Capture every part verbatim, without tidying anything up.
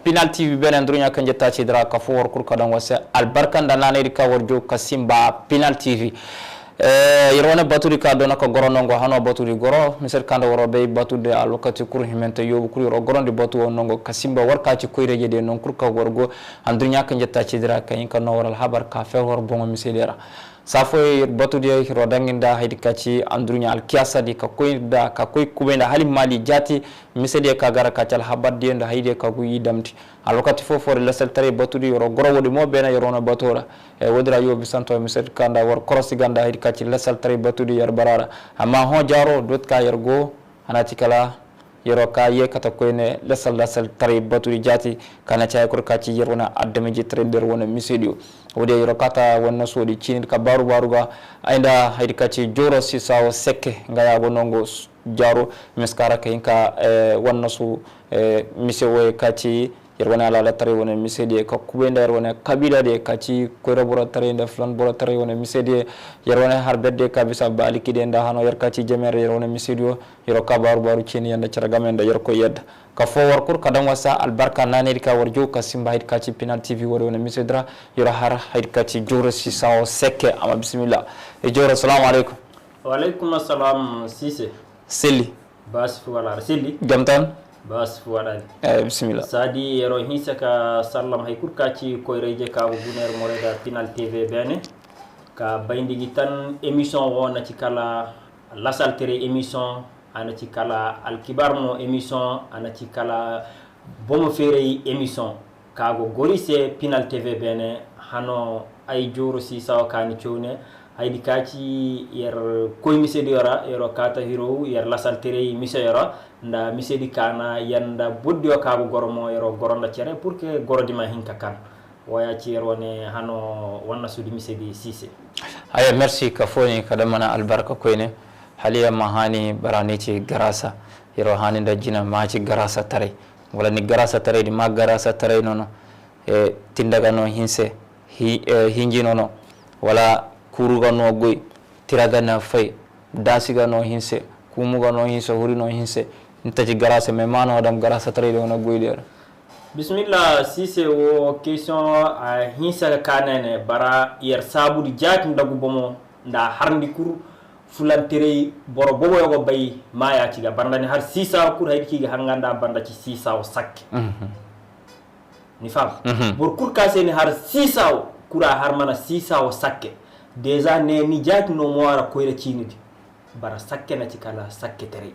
Pinal T V bene, nduruña kanje ta cidra ka fo war kur ka dan wasa albarka nda nane di ka war jo ka simba Pinal T V. Eh, yer wane batudi ka dona ka goro nongo hano batudi goro, miser kanda waro bei batudi alwakati kur himenta yobu kur yoro gorondi batu wo nongo ka simba war ka ci koire jede non kur ka war go, nduruña kanje ta cidra ka inka no war alhabar ka fe war bongo mise dera. Safo ye batudi ro danginda haidi ka ci nduruña alkiyasa di ka koinda ka koi kubenda hali mali jati, mise di ka gara ka ci alhabar di nda haidi ka gu idamti. Alwakati fofori lasal tare batudi yoro goro wodi mo bena yoro na batora. E wodira yo bisanto mise kanda war korosi ganda haidi ka ci lasal tare batudi yar barara. Amma ho jaro dot ka yar go, ana ci kala yoro ka ye kata koine lasal lasal tare batudi jati, kana caya kur ka ci yer wana adamiji tare der wana mise diyo. Wodi yoro kata wana sodi cini ka baru baru ga, ainda haidi ka ci joro sisa wo sekke nga ya go nongo s-, jaro miskara ka inka, eh, wana su, eh, mise wo ka ci yer wana alala tare wana mise diye ka kubenda yer wana kabila diye ka ci koira bora tare nda fulan bora tare wana mise diye yer wana harbet diye ka bisa baliki diye nda hano yer ka ci jemer yer wana mise diyo. Yoro ka baru baru cini yanda cara gamenda yer ko yed. Ka fo war kur ka dan wasa albarka nane di ka war jo ka simba haidi ka ci Pinal T V wari wana mise dra. Yoro har haidi ka ci joro sisa wo sekke amma bismillah. E joro, salamu alaikum. Wa alaikum assalam, sise. Sili. Bas fu wala sili. Jamtan. Bas fu wala. Eh, bismillah. Sadi yero hinsa ka sallam hay kur ka ci koyre je ka bu guner more da Pinal T V bene. Ka bayndi gi tan émission wo na ci kala lasal tere émission, ana ci kala alkibar mo émission, ana ci kala bomo fere émission. Ka go gori se Pinal T V bene, hano ay joro sisa wo kani cowne, ay di ka ci yer koy mise di yora, yero kata hiro yer lasal tere mise yora, nda mise di kana yanda buddi wo ka go goro mo yero goro nda cere, pour que goro di ma hinka kan. Waya ci yer wane hano wanna sudi mise di sise. Aya, merci ka foni ka damana albarka koyne. Haliya ma hani barani ci garasa. Yero hani nda jina ma ci garasa tare. Wala ni garasa tare di ma garasa tare nono. E, tindaga no hinse. Hi-, e, hinji nono. Wala kuruga no goi. Tiraga na fai. Dasiga no hinse. Kumuga no hinse. Huri no hinse. Nta ci garasa me mano adam garasa tare di wana goi dera. Bismillah, sise wo question a hinsa ka kanene bara yer sabu di jati ndagu bomo nda harndi kur fulan tere boro bobo yogo bay maya ciga banda ni har sisa kur haydi kiga hanganda banda ci sisa wo sakke. Mhm. Ni fam? Mhm. Bor kur kase ni har sisa wo kura har mana sisa wo sakke. Déjà ne ni jati no mo ara koyra cini di. Bara sakke na ci kala sakke tere.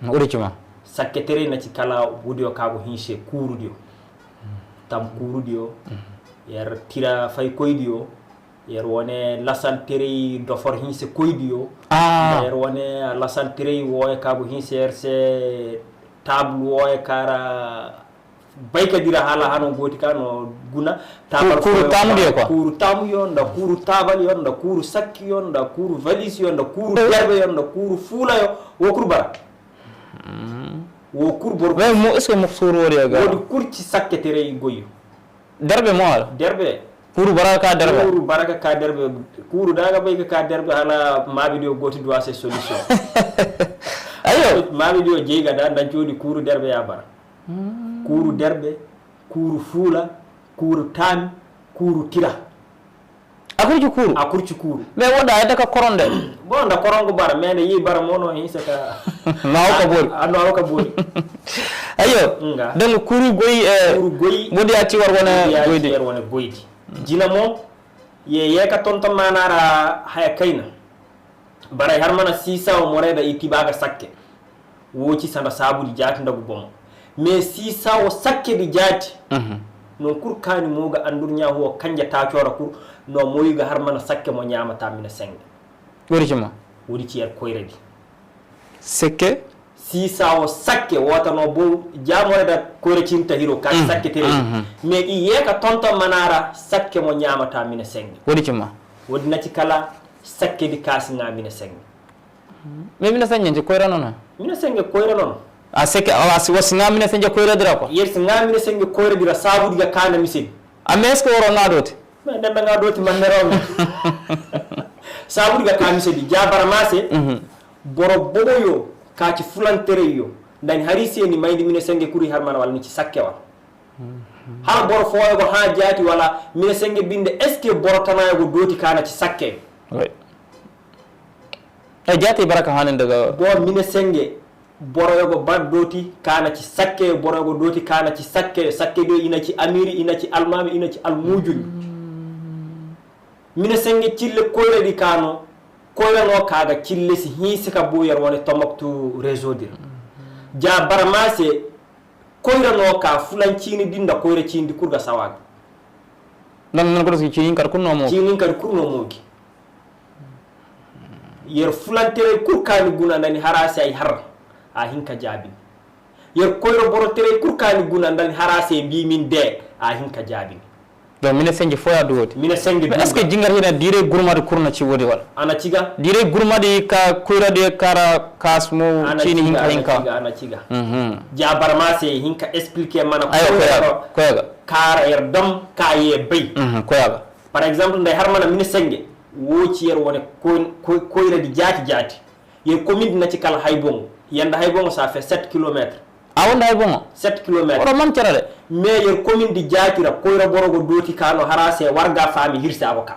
Uri cuma. Sakke tere na ci kala wudiyo kago hinse kuru diyo. Tam kuru diyo. Mhm. Yer tira fai koi diyo. Yer wane lasal tere dofor hinse koi diyo. Ah. Yer wane lasal tere woye kago hinse yer se table woye kara. Bay ka dira hala hano goti ka no guna. Ku-, tabal kuru foyo tamu ka, diyo kwa? Kuru tamu yo, nda kuru tabal yo, nda kuru sakki yo, nda kuru valise yo, nda kuru derbe yo, nda kuru fula yo, wo kuru bara. Mm. Wo kuru bor. Wai mo, est-ce que mo suru wori ya ga? Wodi kurci sakke tere i goyo. Derbe mo hala? Derbe. Kuru baraka ka derbe. Kuru baraka ka derbe. Kuru daga bay ka derbe hala mabi diyo goti duwa se solution. Ayo. Mabi diyo jega da nda jodi kuru derbe ya bara. Mm. Kuru derbe, kuru fula, kuru tami, kuru tira. A kurci kuru? A kurci kuru. Mais wanda ay daga koronde. Bon, nda korongo bara, mais nda yi bara mono hinsa ka. No hauka bori. A, no hauka bori. Ayo. Nga. Donc kuru goy, eh, kuru goy. Wodi a ci war wane goydi. Wodi a ci war wane goydi. Jina mo, ye, ye ka tonton manara haya kaina. Bara har mana sisa wo more da iti baga sakke. Wo ci sanda sabu di jati ndagu bomo. Mais sisa wo sakke di jati. Mhm. Non kur kani moga andur nya ho kanja ta cora kur. No moyi ga har mana sakke mo nyama ta mina senge. Wodi ci ma. Wodi ci yar koyra di. Sakke? Sisa wo sakke wota no bo ja more da koyra cinta hiro ka sakke tere. Mhm. Mais i ye ka tonton manara sakke mo nyama ta mina senge. Wodi ci ma. Wodi na ci kala sakke di kasi nga mina senge. Mais mina senge ci koyra nono. Mina senge koyra nono. A sakke, a si, wasi nga mina senge koyra dira kwa. Yer si nga mina senge koyra dira sabu diga kana mise. A mais est-ce que woro nga doti? Mais danda nga doti man nero. Sabu diga kana mise di ja bara mase. Mhm. Boro bobo yo ka ci fulan tere yo. Ndani hari se ni mayndi mina senge kuri har mana wala ni ci sakke wala. Hala boro foyogo ha jaati wala mina senge binde, est-ce que boro tanayogo dooti ka naci sakke? Ai jaati baraka hanen daga. Bo mina senge boroyogo bar dooti ka naci sakke, boroyogo dooti ka naci sakke, sakke do i naci amiri, i naci almami, i naci almujuni. Mina senge cille koiradi ka no, koira no ka ga cille si hinse ka bo yer wane Tombouctou réseau dira. Ja barmase koira no ka fulan cini di nda koira cini di kul ga sawa ga. Nan nan kodo si cini kar kul no mo. Cini kar kul no mo gi. Yer fulan tere kul ka ni guna nani harase ai har a hinka jaabini. Yer koira boro tere kul ka ni guna nani harase bi min de a hinka jaabini. Donc mina senge foya duwodi. Mina senge duwodi. Est-ce que jingar hina dire gurmadi kul na ci wodi wala? Ana ci ga. Dire gurmadi ka koiradi kara kasmo cini hinka hinka. Ana ci ga, ana ci ga. Ja barmase hinka expliquer mana koira. Koya ga. Kara yer dam ka ye bai. Koya ga. Par exemple nda har mana mina senge wo ci yer wane koiradi jaati jaati. Yer commune di naci kala Haibongo. Yanda Haibongo ça fait sept kilomètres. A wanda Haibongo? Sept kilomètres. Oro man cara de. Mais yer commune di jaati ra koira boro go dooti ka no harase warga fami hirse a go ka.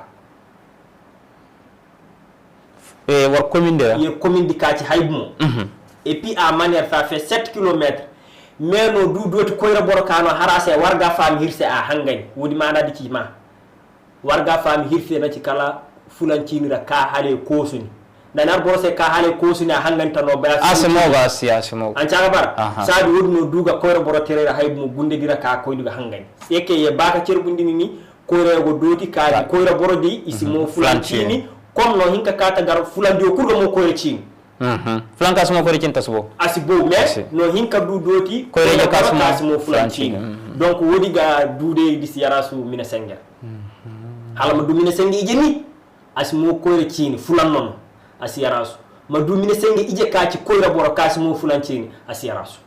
Eh, war commune di ra. Yer commune di ka ci Haibongo. Et puis a manière ça fait sept kilomètres. Mais no du dooti koira boro ka no harase warga fami hirse a hangani. Wodi mana di ci ma. Warga fami hirse naci kala fulan cini ra ka hale kosuni. Nani har boro se ka hale kosuni a hanganta no baya. Asi mo ga asi, asi mo ga. An caga bara. Sadi wodi no du ga koira boro tere ra Haibongo gunde di ra ka koydu ga hangani. Eke ye baka cerbundi ni koira yogo dooti ka di koira boro di isi mo fulan cini. Kom no hinka kata gar fulan di o kul ga mo koira cini. Fulan ka si mo koira cini ta si bo. Asi bo mais no hinka du dooti koira ije ka si mo fulan cini. Donc wodi ga dude di si yarasu mina senge. Hala ma du mina senge ije ni asi mo koira cini fulan non. Asi yarasu ma du mina senge ije ka ci koira boro ka si mo fulan cini asi yarasu.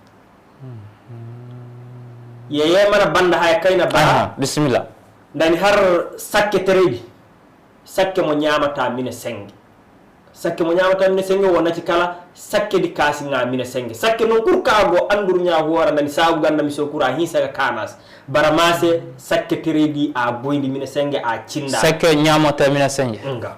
Ye ye mana banda haya kaina ba. Bismillah. Ndani har sakke teredi. Sakke mo nyamata mina senge. Sakke mo nyamata mina senge wo naci kala sakke di ka si nga mina senge. Sakke non kul ka go andur nya hora nani sabu ganda miso kura hinsa ga kanas. Bara mase sakke teredi a boyndi mina senge a cinda. Sakke nyamata mina senge. Nga.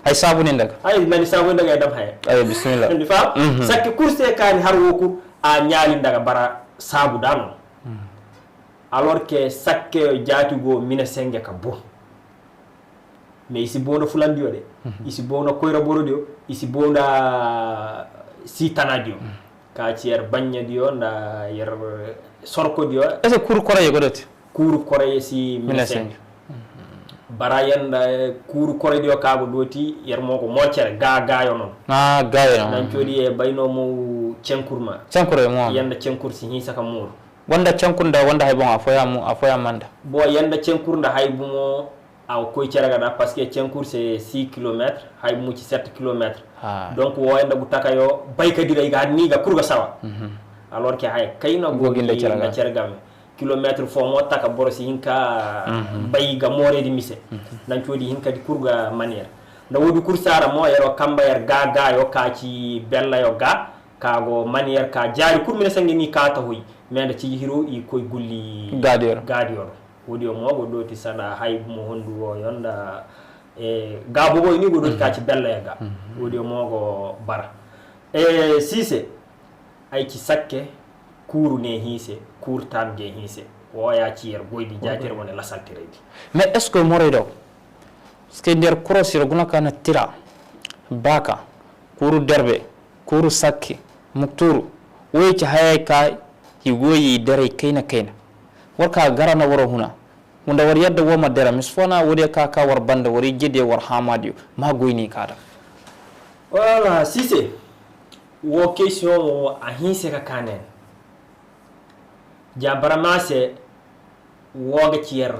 Ay sabu ni ndaga. Ay nani sabu ni ndaga ya dam haya. Ay bismillah. Ndi fa? Sakke kul se kani har wo kul a nyali ndaga bara sabu dano. Alors que sakke jaati go mina senge ka bo. Mais isi bo nda fulan diyo de. Isi bo nda koira boro diyo. Isi bo nda sitana diyo. Ka ci yer banya diyo nda yer sorko diyo. Est-ce que kul kora ye go doti? Kul kora ye si mina senge. Bara yanda kul kora diyo ka go doti yer mo go mo cere ga ga yo non. Ah, ga yo non. Nan codi ye bayno mo cenkur ma. Cenkur mo. Yanda cenkur si hinsa ka mur. Wanda cenkur nda wanda Haibongo a foya mu a foya manda. Bo yanda cenkur nda Haibongo a koy cere gada parce que cenkur c'est six kilomètres, Haibongo ci sept kilomètres. Donc wo yanda gu taka yo bay ka dira i ga ni ga kul ga sawa. Alors que haya kaina go gi nda cere game. Kilomètre fo mo taka boro si hinka bay ga more di mise. Nan codi hinka di kul ga manière. Nda wodi kul sara mo yero kamba yer ga ga yo ka ci bella yo ga. Ka go manière ka jari kul mina senge ni ka ta hoy. Mais nda ci hiro i koy gulli. Ga diyo. Ga diyo. Wodi o mo go doti sanda Haibongo hondu wo yo nda ga bobo ni go doti ka ci bella yo ga. Wodi o mo go bara. Eh, sise. Ay ci sakke kul ne hinse, kul tam ge hinse. Wo ya ci yer goydi jaati yer wane lasal teredi. Mais est-ce que more do? Parce que nder kuro siro guna kana tira. Baka, kul derbe, kul sakke, mukturu. Wo ci haya ka i goyi dere kaina kaina. War ka gara na waro huna. Wanda war yadda wo ma dera misfona wodi ka ka war banda war jede war hamadiyo. Ma goyni kada. Wala sise. Wo question wo a hinse ka kanen. Ja bara mase wo ga ci yer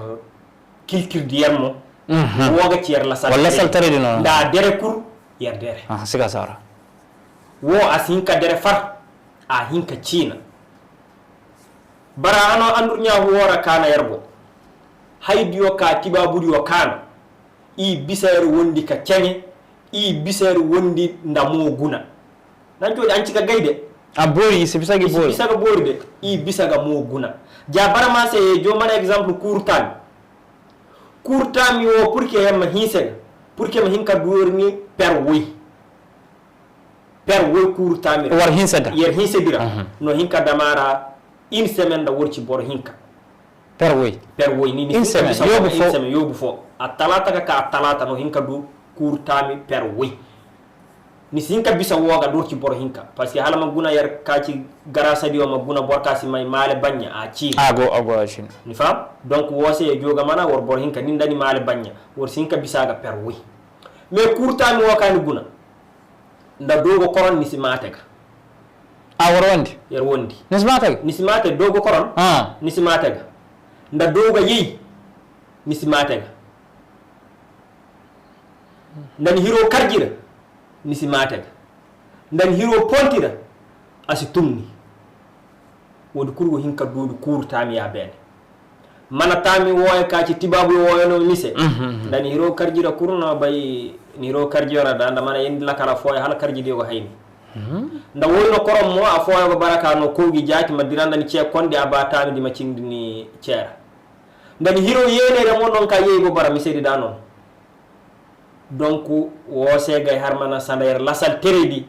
culture di yer mo. Wo ga ci yer lasal. Wala lasal teredi no. Nda dere kul yer dere. Ah, sika sara. Wo a si hinka dere far a hinka cina. Bara ano andur nya huwora kana yer bo. Haydiyo ka tibabudiyo kana. I bisa yer wondi ka cenge, i bisa yer wondi nda mo guna. Nan codi an cika gayde. A bori, i si bisa gi bori. I si bisa ga bori de, i bisa ga mo guna. Ja bara ma se, jo mana example, kuru tami. Kuru tami wo, purke ma hinse ga. Purke ma hinka du ni per woi. Per woi kuru tami. War hinse ga. Yer hinse bira. Mhm. No hinka damara, in semen da worci boro hinka. Per woi. Per woi, ni, ni in semen, yo bu fo. In semen, yo bu fo. A talata ka, ka a talata no hinka du kuru tami per woi. Ni si hinka bisa wo ga da worci boro hinka. Parce que hala ma guna yer ka ci garasa diyo ma guna boro ka si mai male banya a ci. Ago, ago a ci. Ni fam? Donc wo se jo ga mana war boro hinka ni nda ni male banya. War si hinka bisa ga per woi. Mais kuru tami wo ka ni guna. Nda dogo koron ni si mate ga. A war wondi? Yer wondi. Ni si mate ga? Ni si mate dogo koron. Ah. Ni si mate ga. Nda dogo yei. Ni si mate ga. Nda ni hiro karjira. Ni si mate ga. Nda ni hiro pontira. A si tumni. Wodi kuru go hinka du kuru tami ya bene. Mana tami woyo ka ci tibabu woyo no mise. Mhm, mhm. Nda ni hiro karjira kuru no bai ni hiro karjira da nda mana yendi lakara foyo hala karji diyo go haini. Mhm. Nda woyo no koron mo a foyo go bara ka no kogi jati ma dira nda ni ce kondi a ba tami di ma cindi ni cera. Nda ni hiro yene re mo non ka yei go bara mise di da non. Donc wo se gay har mana sanda yer lasal teredi.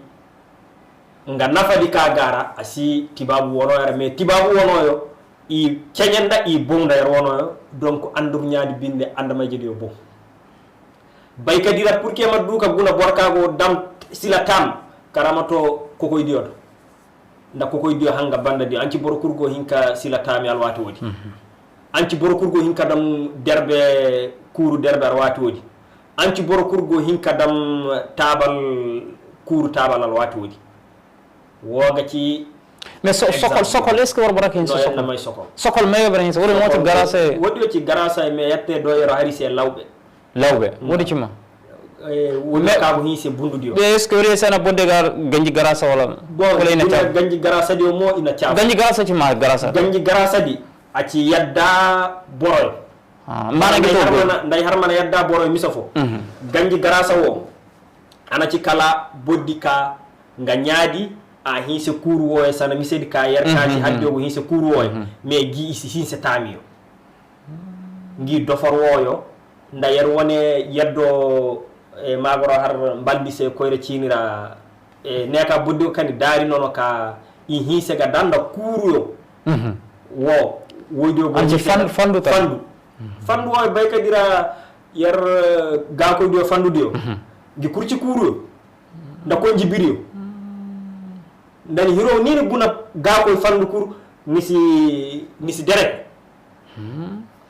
Nga nafadi ka gara a si tibabu wono yara, mais tibabu wono yo i cenyanda i bunda yer wono yo. Donc andur nyadi binde anda majidi yo bun. Bai kadira purke ma duka guna borka go dam sila tam karama to kokoy diyo do. Nda kokoy diyo hanga banda diyo. Anci boro kuru go hinka sila tami alwati wodi. Mhm. Anci boro kuru go hinka dam derbe kuru derbe alwati wodi. Anci boro kuru go hinka dam tabal kuru tabal alwati wodi. Woga ci. Mais so-, sokol, exemple. Sokol, est-ce que war bara ka hinsa sokol? No, sokol. Sokol me bara hinsa. Wori moti garasa. Wodi ci garasa mais yatte do yero hari se lawbe. Lawbe. Wodi cima. Eh, wodi kabu hinse bundu diyo. Be est-ce que wori sana bonde gar ganji garasa wala? Bon, wala ina ta. Ganji garasa diyo mo ina ta. Ganji garasa cima garasa. Ganji garasa di. A ci yadda boroyo. Ah, mana gi to. Ndai har mana yadda boroyo misafo. Mhm. Ganji garasa wo. Ana ci kala boddi ka nga nyadi a hinse kuru woyo sana misedi ka yer ka ci haddi go hinse kuru woyo. Mhm. Mais gi i si hinse tamiyo. Ngi dofor woyo, nda yer wone yaddo, eh, magoro har mbandi se koyra cinira, eh, neka buddi kani dari nono ka i hinse ga danda kuru yo. Mhm. Wo, woydi go hinse fandu, fandu ta. Fandu. Mhm. Fandu woyo bai kadira yer, eh, gakoydi yo fandu diyo. Mhm. Ngi kurci kuru yo. Nda konji biriyo. Ndani hiro nini guna gakoy fandu kuru nisi, nisi dere.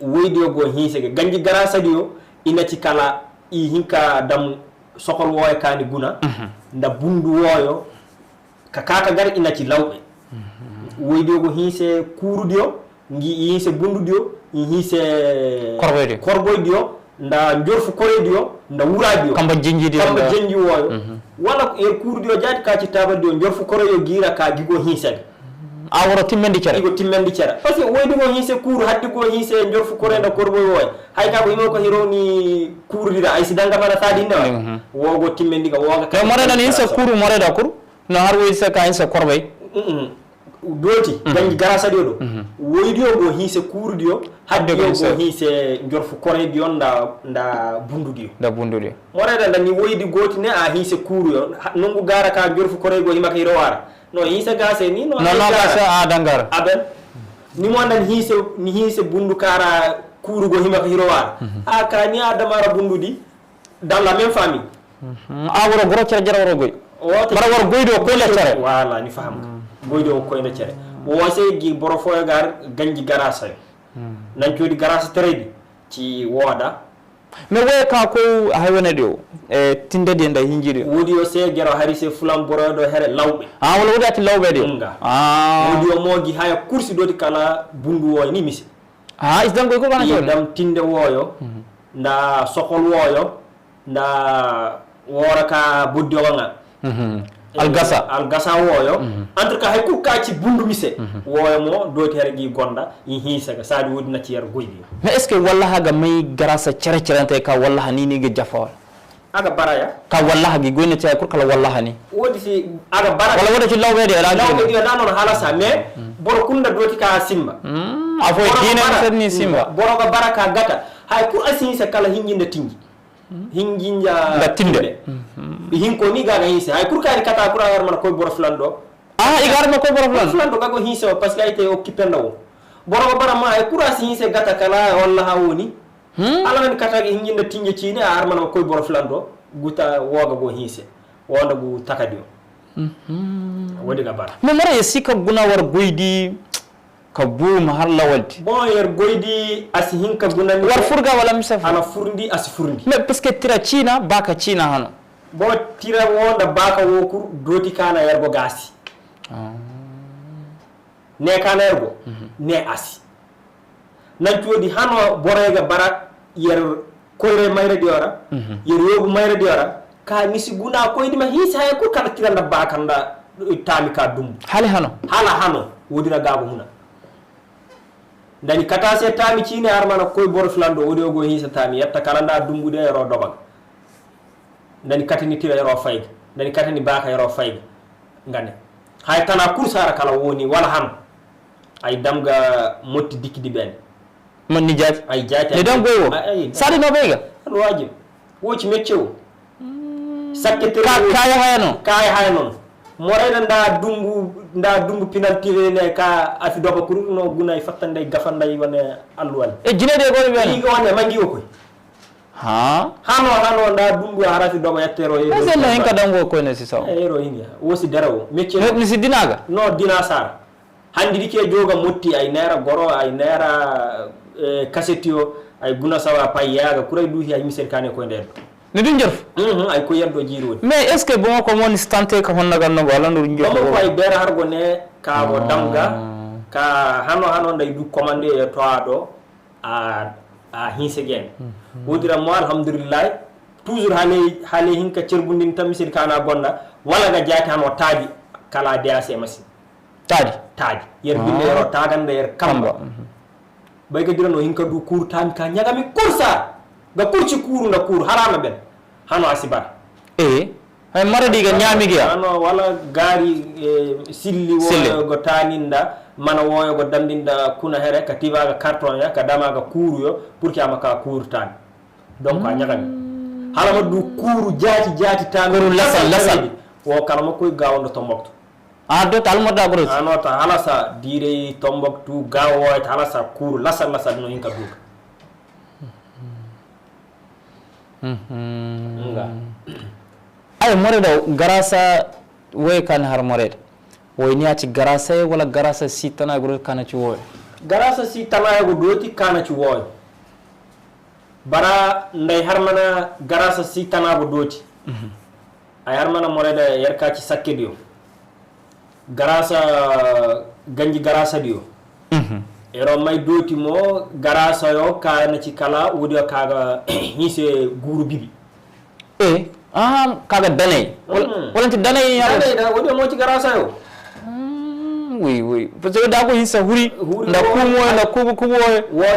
Woydiyo go hinse ga ganji garasa diyo ina ci kala i hinka dam sokol woyo kani guna. Mhm. Nda bundu woyo ka kaka gar ina ci lawbe. Mhm. Woydiyo go hinse kuru diyo. Ngi i hinse bundu diyo, i hinse korboy diyo. Korboy diyo, nda njorfu kore diyo, nda wura diyo. Kamba jenji diyo, kamba jenji woyo. Mhm. Wala e kuru diyo jadi ka ci taba diyo, njorfu kore yo gira ka gi go hinse ga. A woro timmendi cere. Gi go timmendi cere. Parce que woydi go hinse kuru, haddi go hinse njorfu kore nda korboy woyo. Hay ka go himo ko hiro ni kuru dira, ay si danga mana sadi nda. Mhm. Wo go timmendi ga, wo ga. Ka more na ni hinse kuru, more da kuru. No har woydi se ka hinse korbay. Mm-mm. Doti, ganji garasa diyo do. Mhm. Woydiyo go hinse kuru diyo, haddiyo go hinse njorfu kore diyo nda, nda bundu diyo. Nda bundu diyo. More da nda ni woydi goti ne a hinse kuru yo. Ha, nungu gara ka njorfu kore go hima ka hiro wara. No hinse gase ni no. No, no, gase a dangara. Aben. Ni mo nda ni hinse, ni hinse bundu kara kuru go hima ka hiro wara. Mhm. A ka ni a damara bundu di. Dans la même famille. Mhm. A woro goro cere jara woro goy. Bara woro goydi o koynda cere. Wala ni faham. Mm. Goydi o koynda cere. Wo se gi boro foyo gar ganji garasa yo. Mm. Nan codi garasa teredi ci woda. Mais woyo ka ko hay wona diyo. Eh, tinde diyo nda hinji diyo. Wodi yo se gero hari se fulan boro do here lawbe. Ah, wala wodi ati lawbe diyo. Nga. Ah. Wodi yo mo gi haya kursi doti kala bundu woyo ni mise. Ah, is dam goy ko bana. I dam tinde woyo, mhm, nda sokol woyo, nda wora ka buddi o nga. Mhm. Eh, algasa. Algasa woyo. Mhm. En tout cas, hay kul ka ci bundu mise. Mhm. Woyo mo, doti her gi gonda, i hinse ga, sadi wodi na ci yer goydi. Mais est-ce que wallaha ga mai garasa cere cere nte ka wallaha ni ni ga jafa wala? A ga bara ya. Ka wallaha gi goyna te kul kala wallaha ni. Wodi si a ga bara. Wala wodi si lawbe de la. Lawbe de la non halasa me. Boro kunda doti ka simba. Afo dina ni sen ni simba. Boro ga bara ka gata. Hay kul a si hinsa kala hinjinda tingi. Hinjinda tinde. Hinko ni ga ga hinsa. Hay kul ka ni kata kul a gar mana koy boro filan do. Ah, i gar mana koy boro filan. Filan do ga go hinsa parce que ay te occupé nda wo. Boro ga bara ma hay kul a si hinsa gata kala wallaha woni. Ala nani kata hinjinda tingi cine a armana koy boro filan do guta woga go hinse wonda gu takadiyo. Wodi ga bara. Me mara ya si ka guna war goydi ka bu ma har lawaldi. Bon yar goydi a si hinka guna ni. War furga wala mise fu. Ana furndi a si furndi. Me parce que tira cina baka cina hano. Bon tira wonda baka wokur doti kana yar go gasi. Ne kana yar go ne a si. Nan cuwodi hano boroy ga bara yar koyre mayra diyora yar yobu mayra diyora ka ni si guna koydi ma hinsa hay kul kala tiranda bakanda tami ka dumbu. Hali hano. Hala hano wodi na gabu huna. Ndani kata se tami cine armana koy boro filan do wodi ogo hinsa tami yatta kala nda dumbu de yaro doban. Ndani katani tira yaro fayga. Ndani katani baka yaro fayga. Ngane. Hay tana kul sara kala woni wala hano. Ay damga motti dikidi beni. Man ni jati. Ay jati. Ni dam goy wo. Sadi no bega. Alwajib. Wo ci mecce wo. Sakke tere. Ka kaya haya no. Kaya haya no. Moray na nda dumbu nda dumbu penalty ne ka afi doba kuru no guna ay fatta nday gafa nday wane alwal. E jine de goy beni. Iga wane mangi wo koy. Ha? Hano hano nda dumbu harafi doba yattero yero. Ese no hinka dango koyne si saw. Yero hinya. Wo si darawo. Mecce. Ni si dinaga. No dina sara. Handi dike joga motti ay nera goro ay nera kasetiyo ay guna sawa pay yaga kuray duhi ay miser kane koy nder. Ni dun jerf. Mhm ay koy yaddo jiro. Mais est-ce que bon ko mon stante ka honna ganno go alandu dun jerf. Bon ko ay bera har gone ka go damga ka hano hano nday du commande e to ado. A a hinse gen. Wodi ra mo alhamdulillah. Toujours hale hale hinka cerbundin tammisir kana gonda wala ga jati hano tadi kala de ase masi. Tadi. Tadi. Yer binde yero taganda yer kamba. Bay ga dira no hinka du kuru tami ka nyagami kursa. Ga kurci kuru na kuru harama ben. Hano a si bara. Eh. Hay mara diga nyami giya. Ano wala gari silli woyo go taninda mana woyo go dambinda kuna here ka tiba ga karton ya ka dama ga kuru yo pour que ama ka kuru tani. Donc a nyagami. Hala ma du kuru jati jati tani. Kuru lasal lasal. Wo kala ma koy gawondo Tombouctou. A do tal mo da gurus. Ano ta hala sa dire Tombouctou gawo ta hala sa kuru lasal lasal no hinka du. Nga. Ay moreda garasa woy kan har moreda. Woy ni a ci garasa wala garasa si tana guru kana ci woy. Garasa si tana go doti kana ci woy. Bara nday har mana garasa si tana go doti. Ay har mana moreda yer ka ci sakke diyo. Garasa ganji garasa diyo. Ero mai doti mo garasa yo ka na ci kala wodi ka ga hinse guru bibi. Eh, aha, ka ga danai. Wala ci danai ya. Danai da wodi mo ci garasa yo. Oui, oui. Parce que da go hinsa huri. Nda kumo nda kubu kubo.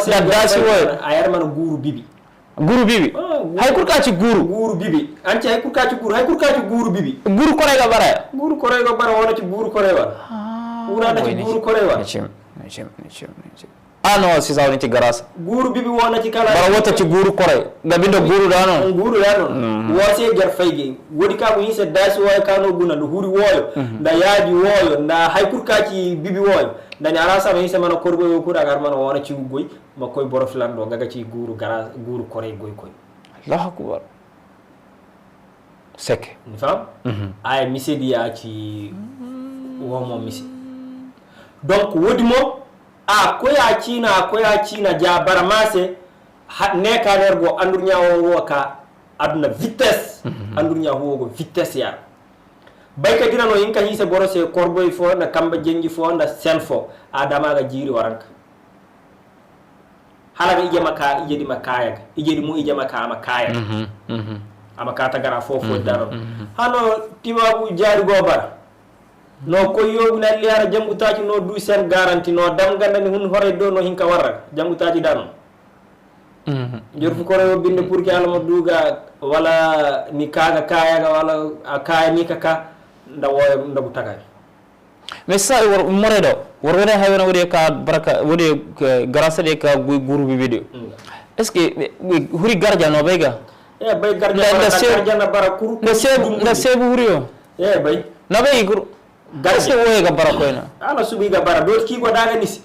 Nda dasi wo. Ayar mana guru bibi. Guru bibi. Hay kurka ci guru. Guru bibi. An ci hay kurka ci guru. Hay kurka ci guru bibi. Guru korai ga bara. Guru korai ga bara wala ci guru korai wala. Ura na ci guru korai wala. Nichim, nichim, nichim, nichim. Ano si sauni ci garasa. Guru bibi wala ci kala. Bara wata ci guru korai. Gabindo guru dano. Guru dano. Wase jar faigi. Wodi ka bu hinsa dasi woyo kano guna ndu huri woyo. Nda yaji woyo. Nda hay kurka ci bibi woyo. Nda ni arasa ma hinsa mana korbo yo kura gar mana wala ci goi. Ma koy boro filan do gaga ci guru gara guru koray goy koy. Allahu akbar. Seke. Ni fam? Ay mise di ya ci womo mise. Donc wodi mo a koy a cina a koy a cina ja bara mase. Ne ka ner go andur nya wo ka aduna vitesse. Andur nya wo go vitesse ya. Bay ka dina no hinka hise boro se korboy fo na kamba jenji fo na sel fo adama ga jiri waranka. Hala ga ije maka ije di makaya ga ije di mu ije maka ama kaya. Ama kata gara fo fo daro. Hano timagu jari go bara. No koyo guna liara jangu taji no du sen garanti no dam ganda ni hun hore do no hinka warra jangu taji dano. Mhm. Njorfu kore wo binde purke hala ma duga wala ni ka ga kaya ga wala a kaya ni ka ka nda wo nda gu taka. Mais sa war more do war wene hay wene wodi ka baraka wodi garasa de ka guru bi video. Est-ce que huri garja no bay ga? Eh, bay garja na bara kuru. Na sebu na sebu huri yo. Eh, bay. Na bay kuru. Garja. Est-ce que wo ga bara koyna? Hala suba i ga bara doti ki go daga nisi.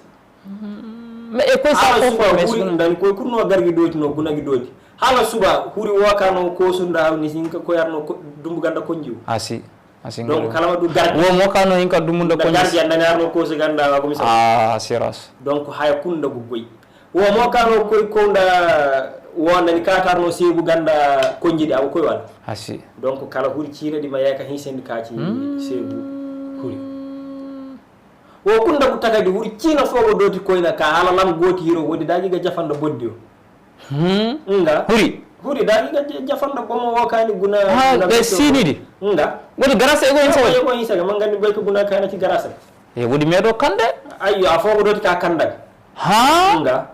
Mais e koy sa ko ko mes. Ndani koy kurno gargi doti no guna gi doti. Hala suba huri wo kano ko sunda nisi hinka koyarno dumbu ganda konji. Asi. Asi. Donc kala ma du garja. Wo mo kano hinka dumbu ganda konji. Garja ndani arno ko se ganda wa gumisa. Ah, siras. Donc haya kunda gu goy. Wo mo kano koy konda wo ndani katarno sebu ganda konji di aw koy wala. Asi. Donc kala huri cina di ma yaka hinsendi ka ci sebu huri. Wo kunda gu taka di huri cina fo go doti koyna ka hala lam goti hiro wodi dagi ga jafanda boddi o. Nga. Huri. Huri dagi ga jafanda bomo wo kani guna. Ah, be sini di. Nga. Wodi garasa ego insa. Ego insa ga mangani boy ko guna kana ci garasa. E wodi medo kande. Ayyo a fo go doti ka kanda. Ha? Nga.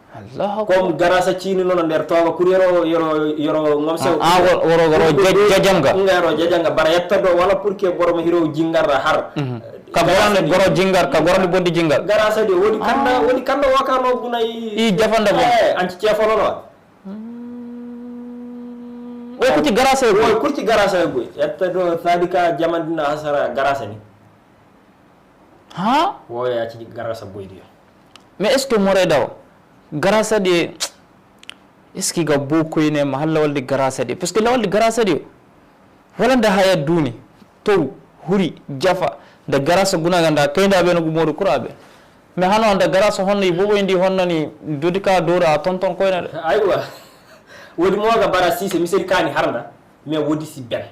Allahu akbar. Kom garasa cini nono nder toga kuri yoro yoro yoro ngomse. Ah, woro woro jajanga. Nga yoro jajanga bara yetta do wala purke boro ma hiro jingar har. Ka goroni goro jingar ka goroni boddi jingar. Garasa de wodi kanda wodi kanda waka no guna i jafanda bo. Eh, anci cefolo no. O kuti garasa go. O kuti garasa go. Yetta do sadika jamandina hasara garasa ni. Ha? Wo ya ci garasa boy diyo. Mais est-ce que more daw garasa de est-ce que ga bo koyne ma halla waldi garasa de parce que la waldi garasa de wala nda haya duni to huri jafa nda garasa guna ganda kayna be no gumoru kura be. Mais hano nda garasa honno i bobo indi honno ni dodika dora tonton koyna de. Aywa. Wodi mo ga bara sise misel kani harnda mais wodi si ben.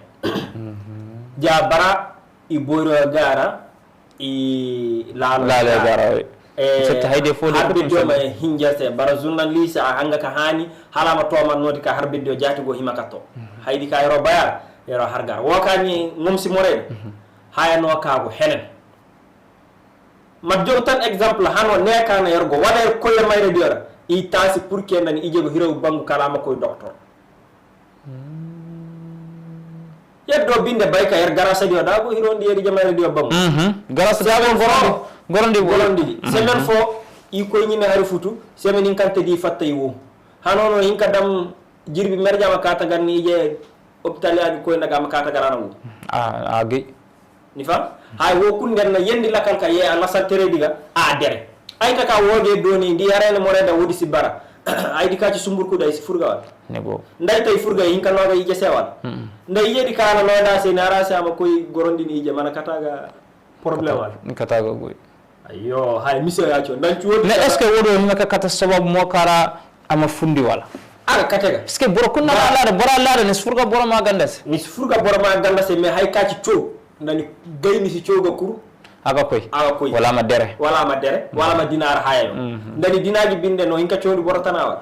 Ja bara i boyro gara i lalo lalo gara. Gara. Eh, setta hayde fo de har biddiyo ma hinjerte bara journaliste a hanga ka hani hala ma toma noti ka har biddiyo jati go hima katto. Haydi ka yoro bayar yoro har gar wo kani ngomsi morede. Haya no ka go henen. Ma jom tan exemple hano ne kana yoro go wala yoro koyre mayre diyora i tasi pour que nani ije go hiro bangu kala ma koy docteur. Yaddo binde bay ka yar garasa diyo da go hirondi yar jama yar diyo bam. Garasa da go gorondi gorondi. Semaine fo i koy ni me hari futu semaine in kante di fatta i wo. Hanono in ka dam jirbi merjama kata ganni ije hopital ya di koy na gama kata garana wo. A gi. Ni fam? Hay wo kun nder na yendi lakal ka ye a lasal tere diga a dere. Ay taka woge doni ndi yarene moreda wodi si bara. Ay di kaci sumbur kuda isi furga wal. Nego. Nday tay furga hinka noga ije se wal. Nday ije di kala noda se nara se ama koy gorondi ni ije mana kataga problème wal. Ni kataga goy. Ayo, hay miso ya cho. Ndan chuo. Mais est-ce que wodo hinga ka kata sababu mo kara ama fundi wala? Aga katega. Est-ce que boro kunna lada bora lada ni furga boro ma gandase. Ni furga boro ma gandase mais hay kaci cho. Ndani gayni si cowga kuru. Aga koy. Aga koy. Wala ma dere. Wala ma dere. Wala ma dinar hayo. Ndani dinagi binde no hinka cowdi boro tana wala.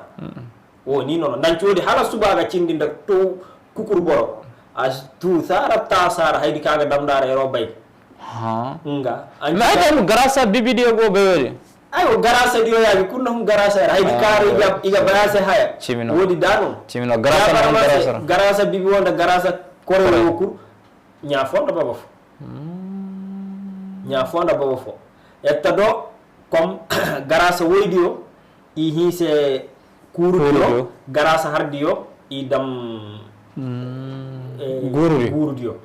Wo ni nono ndan cowdi hala suba ga cindi nda to kukur boro. As tu sara ta sara haydi kaga damdara yoro bay. Ha. Nga. Ma ay mu garasa bibi diyo go bayodi. Ayo garasa diyo ya bi kunna hum garasa haydi kara iga iga bayase haya. Chimino. Wodi dano. Chimino garasa na garasa. Garasa bibi wonda garasa kore wokur. Nya fonda baba fo. Nya fonda baba fo. Etta do kom garasa woydiyo i hinse kurudiyo garasa hardiyo i dam gurudiyo.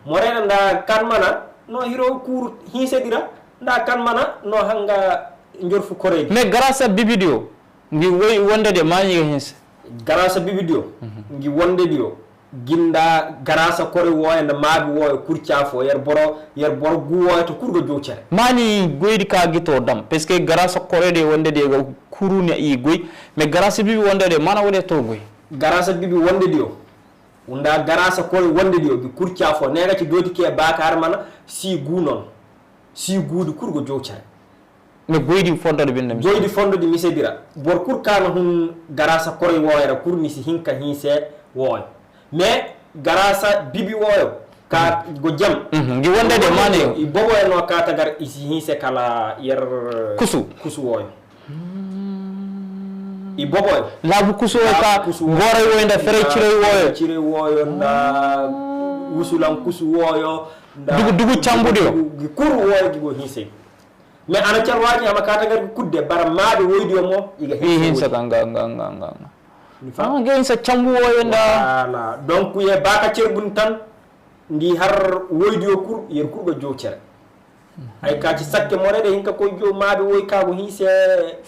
Morena nda kan mana no hiro kuru hinse dira nda kan mana no hanga njorfu koredi. Mais garasa bibidiyo. Ngi woy wonde de mani ga hinse. Garasa bibidiyo. Ngi wonde diyo. Ginda garasa kore woya nda mabi woya kurca fo yer boro yer boro gu woya to kurgo jocere. Mani goydi ka gito dam parce que garasa kore de wonde de ga kuruni i goy. Mais garasa bibi wonde de mana wode to goy. Garasa bibi wonde diyo. Unda garasa kore wonde diyo bi kurca fo nega ci doti ke bakar mana si gu non. Si gudi kurgo jocere. Mais goydi fondo di binde mise. Goydi fondo di mise bira. Bor kur kana hun garasa koroy woyra kur ni si hinka hinse woy. Mais garasa bibi woyo ka go jam. Ngi wonde de mane. I bobo no ka tagar i si hinse kala yer kusu. Kusu woyo. I bobo yo. Labu kusu woyo ka, labu kusu woyo, gorai woyo nda, ferei cirei woyo. Cirei woyo nda, wusulan kusu woyo nda, dugu, dugu cambu diyo. Dugu, gi kur woyo gi go hinse. Mais ana cer waji ama kata gar kudde bara mabe woy diyo mo, i ga hinse. I hinse woy. Ka nga, nga, nga, nga, nga. Ni fam? Ah, ga hinse cambu woyo nda. Voilà. Donc ye baka cer bun tan, ndi har woy diyo kur, yer kur go jo cer. Ay ka ci sakke more de hinka koy jo mabe woy ka go hinse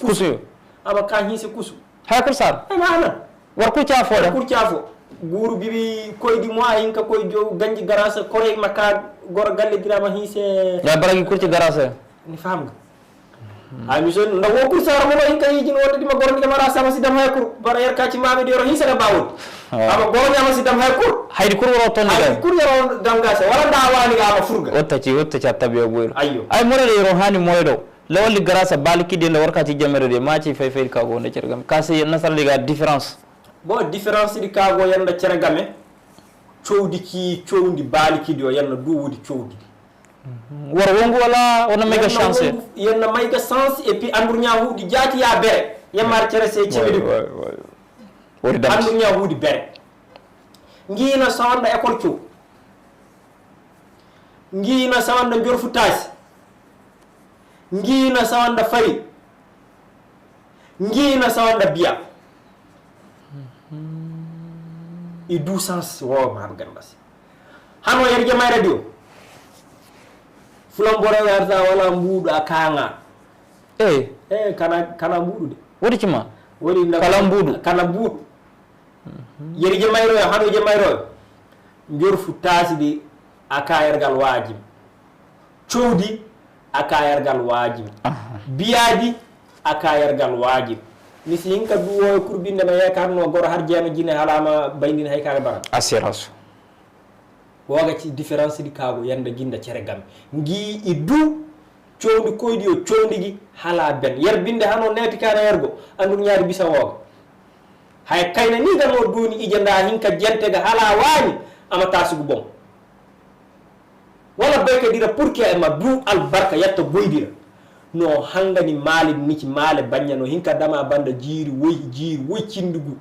kusu. Kusu. Ama ka hinse kusu. Hay kur sar. Ay ma ana. War kur ca fo da. Kur ca fo. Guru bibi koy di mo hinka koy jo ganji garasa kore ma ka gor galle dira ma hinse. Ya baragi kur ci garasa. Ni fam ga. Ay mi son nda wo kur sar mo hinka yijin wota di ma gor ni ma rasa ma si dam hay kur. Bara yer ka ci mabe de ro hinse ga bawul. Ah. Ama gor ni ama si dam hay kur. Hay di kur woro ton ni. Hay di kur yoro dam gasa. Wala nda wani ga ama furga. Wota ci, wota ci tabiya boyro. Ayyo. Ay more de ro hani more do. Lawali garasa baliki de nda warka ci jamere de ma ci fai fai ka go nda cergame. Kasi nasara de ga différence. Bo différence di ka go yanda cergame. Cowdi ki cowdi baliki di o yanda du wudi cowdi. War wongu wala wana mega chance. Yanda mega chance et puis andur nya hudi jati ya bere. Ya mar cere se cimi di. Wori dam. Andur nya hudi bere. Ngi na sawanda école cu. Ngi na sawanda njorfu tasi. Ngi na sawanda fari. Ngi na sawanda biya. I du sens wo ma ganda si. Hano yer jamaira di o. Fulan bora yarta wala mbudu a kanga. Eh. Eh, kana, kana mbudu de. Wodi cima? Wodi na kala mbudu. Kana mbudu. Yer jamairo yo, hano jamairo yo. Njorfu tasi di a ka yer gal wajib. Cowdi a ka yer gal wajib. Aha. Biyadi a ka yer gal wajib. Ni si hinka du woyo kur binde ma ye ka no goro har jeno jine hala ma baindin hay ka bara. Assurance. Woga ci différence di ka go yanda ginda cere game. Ngi i du cowndi koydi yo cowndi gi hala ben. Yer binde hano neti kana yer go. Andur nyari bisa woga. Hay kayna ni ga no duni ije nda hinka jente ga hala wani ama tasi gu bom. Wala bayka dira pour que ay ma du albarka yatta goy dira. No hanga ni mali ni ci mali banya no hinka dama banda jiri woy jiri woy cindugu.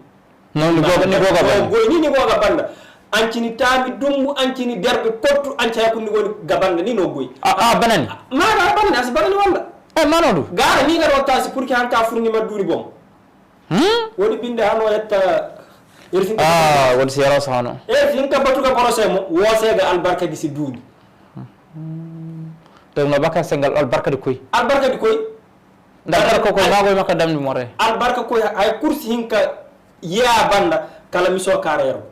No ni goga, ni goga banda. Goy ni, ni goga banda. Anci ni tami dumbu, anci ni derbe kottu, anci hay kun ni goni ga banda ni no goy. A, a, banani. Ma ga banda, asi banani wala. Eh, mano du. Gara ni ga do tasi pour que hanka furni ma duni bom. Hmm? Wodi binde hano yatta. Ah, wodi siyara sa hano. Eri hinka batu ga borose mo, wose ga albarka di si duni. Hmm. To no baka sengal albarka di koy. Albarka di koy. Nda albarka koy ma goy maka damni more. Albarka koy ay kursi hinka ya banda kala miso kara yaro.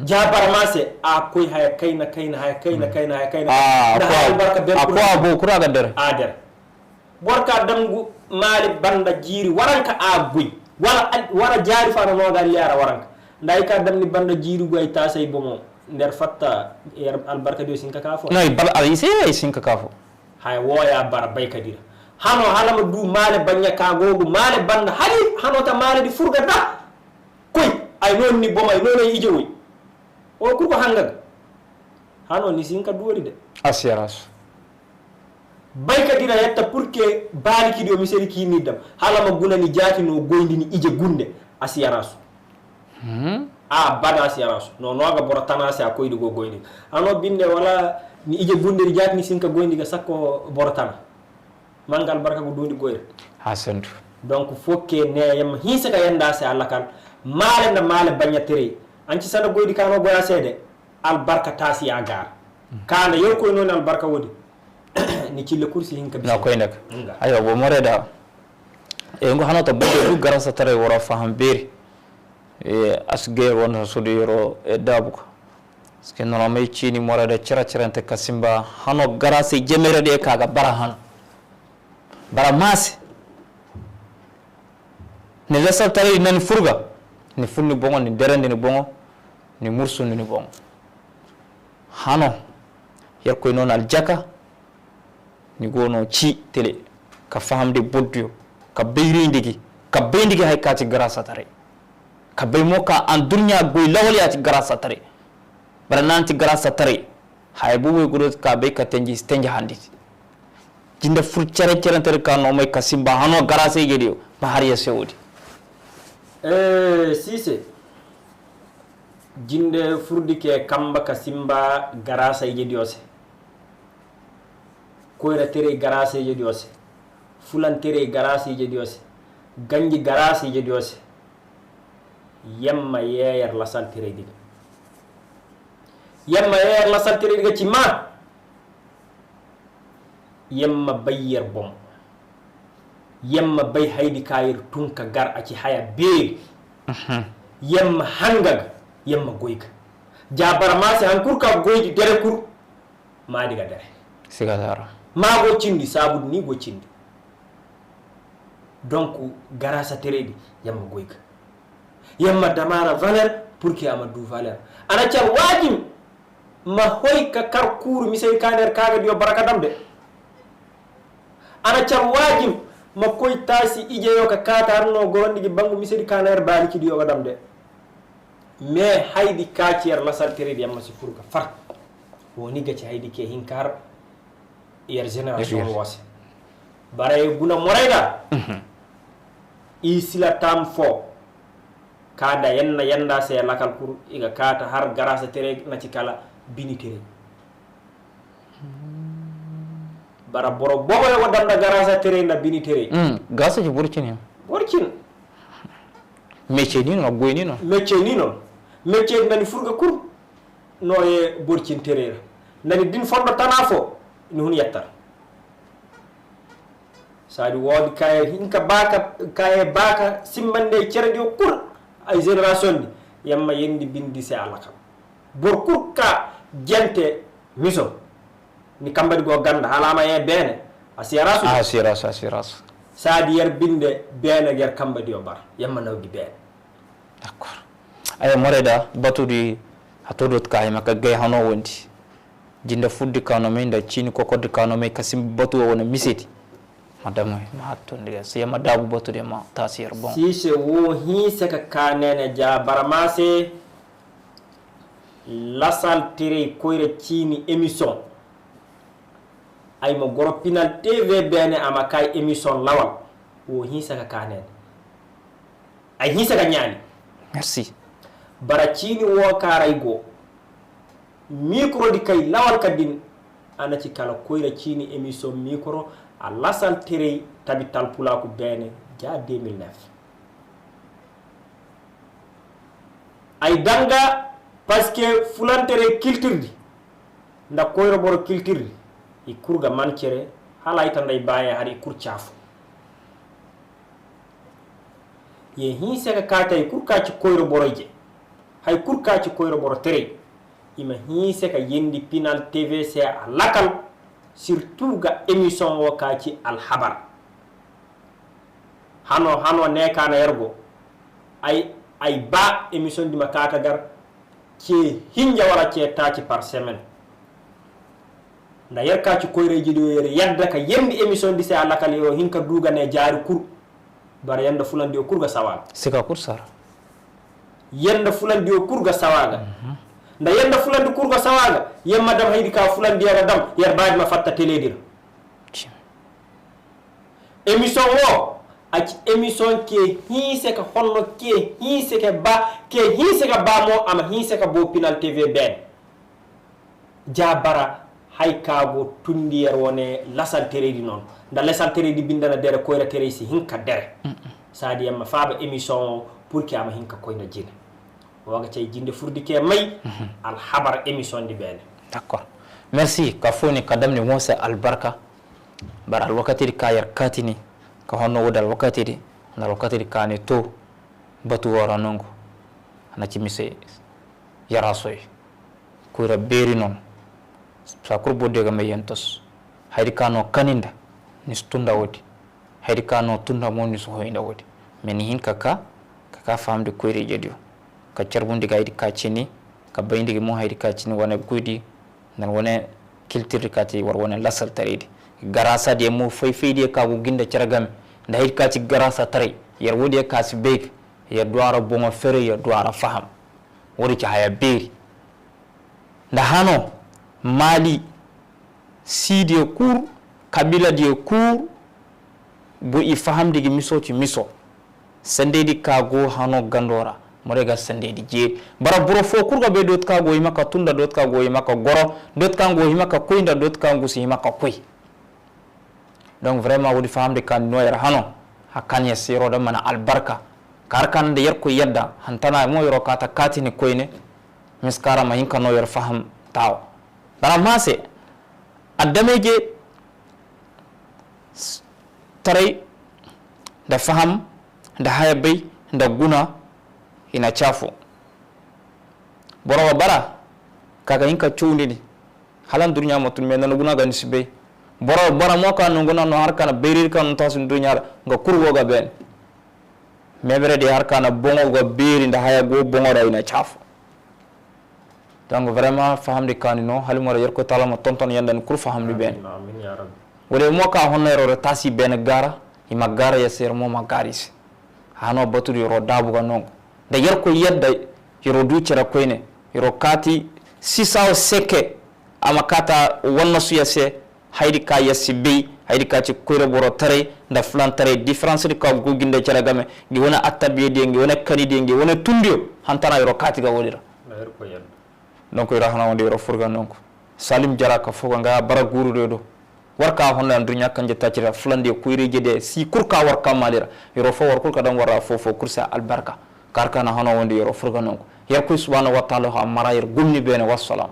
Jabar mase a koy haya kayna kayna haya kayna kayna haya kayna. Ah, nda akwa, haya albarka ben akwa kura. Bo kura ga der. A der. Bor ka damgu mali banda jiri waranka a goy. Wala al-, wala jari fana no ga liyara waranka. Nda ay ka damni banda jiri goy ta sai bomo. Nder fatta yer albarka dio sinka kafo. No, bal al ise sinka kafo. Hay woya bara bayka dira. Hano hala ma du male banya ka gogu male banda hali hano ta male di furga da. Koy ay non ni boma ay non ay ije woy. O kurko hanga. Hano ni sinka duwari de. Assurance. Bayka dira yatta pour que bali ki do miseri ki ni dam. Hala ma guna ni jati no goyndi ni ije gunde assurance. Hmm. A bada assurance. No, no aga boro tana se a koydi go goyndi. Ano binde wala ni ije gunde di jati ni sinka goyndi ga sakko boro tana. Manga albarka go dundi goyri. Hasantu. Donc faut que ne yam hinsa ka yanda se Allah kan. Male na male banya tere. Anci sana goydi kano goya se de. Albarka tasi a gar. Kana yer koy non albarka wodi. Ni cille kursi hinka bisa. Na koy ndak. Nga. Aywa, bo more da. E ngo hano to bande du garasa tare wora faham beri. E asge won sudi yoro e dabuka. Parce que nono mai cini more da cira cira nte kasimba hano garasa jemere de kaga bara hano. Bara masi. Ni lesa tare nani furga. Ni funni bongo, ni derende ni bongo, ni mursundi ni bongo. Hano. Yer koy non aljaka. Ni go no ci tele, ka fahamdi buddiyo, ka bayrindigi, ka bayndigi hay ka ti garasa tare. Ka bay mo ka an dunya goy lawal ya ti garasa tare. Bara nan ti garasa tare. Hay bu we guro ka bay ka tenji, tenji handi. Jinda fur cere cere tare ka no mai ka simba hano garasa igediyo, ma har ya sewodi. Eh, sise. Jinde furdi ke kamba ka simba garasa ije diose. Koira tere garasa ije diose. Fulan tere garasa ije diose. Ganji garasa ije diose. Yamma ye yer lasal tere diga. Yamma ye yer lasal tere diga chima. Yamma bai yer bom. Yamma bai haidi ka yer tun ka gar aci haya beri. Mhm. Yamma hangaga, yamma goiga. Ja bara mase hankur ka goidi dere kur. Ma diga dere. Siga dara. Ma go cindi, sabud ni go cindi. Donc, garasa tere di, yamma goiga. Yamma damara valeur, pour que ama du valeur. Ana char wajim, ma hoi ka kar kuru miseri kaner kaga dio baraka damde. Ana char wajim, ma koi tasi ije yo ka kata arno gorondi gi bangu miseri kaner bali ki dio ga damde. Me haidi ka ci yer lasal tere di yamma si furga far. Woni ga ci haidi ke hinkar yer génération wose. Bara e guna moreda. Mhm. I sila tam fo. Kada yenna yanda se lakal kur iga kata har garasa tere na ci kala bini tere. Bara boro bobo yo damna garasa tere na bini tere. Mm, gasa ji burchin ya. Burchin. Meche ni no, gwe ni no. Meche ni no. Meche nani furga kur. No ye burchin tere. Nani din fondo tana fo. Ni hun yattar. Sadi wodi kaye hinka baka, kaye baka simbande cere dio kur. Ay génération di. Yamma yendi bindi se alakam. Bor kur ka gente miso. Ni kamba di go ganda, halama ye bene. Asirasu. Asirasu, asirasu. Sadi yer binde bene ger kamba di o bar. Yamma nawdi bene. D'accord. Aya moreda, batu di hatodo ka hima ka gay hano wondi. Jinda fuddi kano me, nda chini kokoddi kano me, kasim batu wa wana misedi. Madame, ma hatun diga. Siya madabu batu di ma tasir bon. Si se wo hi se ka kanene ja baramase. Lasal tere koira chini émission. Ay mo goro Pinal T V bene ama kai émission lawal. Wo hinsa ka kanen. Ay hinsa ka nyani. Merci. Bara chini wo karai go. Micro di kai lawal ka din. Ana ci kala koira chini émission micro. A lasal tere tabi talpula ku bene ja deux mille neuf. Ay danga, parce que fulan tere culture di. Nda koiro boro culture di. I kurga man cere, hala ay tanda i baya hari i kur chafu. Ye hinse ka kata i kur ka ci koiro boro je. Hay kur ka ci koiro boro tere. Ima hinse ka yendi Pinal T V se a lakal, surtout ga émission wo ka ci Alhabar. Hano, hano ne kana yergo. Ay, ay ba émission di ma kata gar ce hinja wala ce taci par semaine. Nda yer ka ci koyre jidi yo yer yadda ka yendi émission di se a lakal yo hinka duga ne jari kur. Bara yanda fulan di yo kur ga sawaga. Sika kur sara. Yanda fulan di yo kur ga sawaga. Mhm. Nda yanda fulan di kur ga sawaga. Yemma dam haydi ka fulan di yo ga dam. Yer baadi ma fatta tele dira. Ci. Émission wo, a ci émission ke hinse ka honno, ke hinse ka ba, ke hinse ka ba mo, ama hinse ka bo Pinal T V ben. Ja bara, hay ka go tundi yer wone lasal tere di non. Nda lasal tere di bindana dere koyra tere si hinka dere. Mm-mm. Sadi yamma faba émission wo, pour que ama hinka koyna jina. Waga cay jinde furdi ke may, mhm, Alhabar émission di bene. D'accord. Merci, ka foni ka damni wonse albarka. Bara alwakati di ka yer katini, ka honno wodi alwakati di, na alwakati di kani to, batu wara nongo. Na ci mise yara soy. Kura beri non. Sa kur bodde ga me yentos. Haydi kano kaninda, nis tunda wodi. Haydi kano tunda mo nis hoynda wodi. Meni hin kaka, kaka faham di koyri jadiyo. Ka carbundi ga haydi ka cini, ka bayndi ga mo haydi ka cini wane gudi, nan wane kiltir di kati war wane lasal taridi. Garasa di mo fay fay di ka gu ginda cargami. Nda haydi ka ci garasa tari, yar wodi ka si beg, yar duara bongo fere, yar duara faham. Wodi ci haya beri. Nda hano, Mali, si diyo kur, kabila diyo kur, bu i faham digi miso ci miso. Sendedi ka go hano gando ra. More ga sendedi je. Bara boro fo kul ga be dot ka go hima ka tunda, dot ka go hima ka goro, dot ka go hima ka kuinda, dot ka go si hima ka kui. Donc vraiment wodi fahamdi kani no yar hano. Hakan ya siro da mana albarka. Kar kan da yar ko yadda. Hantana mo yoro kata kati ni koine. Miskara ma hinka no yar faham tawo. Bara mase. Adame je tarai, da faham, da haya bai, da guna, ina chafo. Boro wa bara, kaga hinka chundini. Halan durnya motun me nanu guna ga nisi bai. Boro wa bara mo ka nunguna no har kana beri ka no tasin durnya ga kurwo ga ben. Mebere de har kana bongo ga beri da haya go bongo ra ina chafo. Donc vraiment fahamdi kani no, hali mora yar ko tala ma tonton yanda ni kul fahamdi ben. Amin, amin, ya Rabbi. Wala mo ka honna yoro tasi ben gara, ima gara ya ser mo ma garis. Hano batu yoro dabu ga nongo. Da yar ko yadda yoro du chera koine, yoro kati sisa o seke, ama kata wanna su ya se, Haidi ka yasi bei, haidi ka ti koira boro tarai, da fulan tarai, différence di ka gu ginda chara game, gi wana attabiye diye, gi wana kani diye, gi wana tundiyo, hantana yoro kati ga wodira. Donc ira hana wandi yoro furga nonku. Salim jara ka foga nga bara guru de do. Warka honna andrunya kanje tachira, fulan diye koira jede, si kurka warka malira. Yoro fo war kurka dan warra fo fo kursa albarka. Karka na hana wandi yoro furga nonku. Yar ku subhanahu wa ta'ala ha mara yar gumni bene wassalam.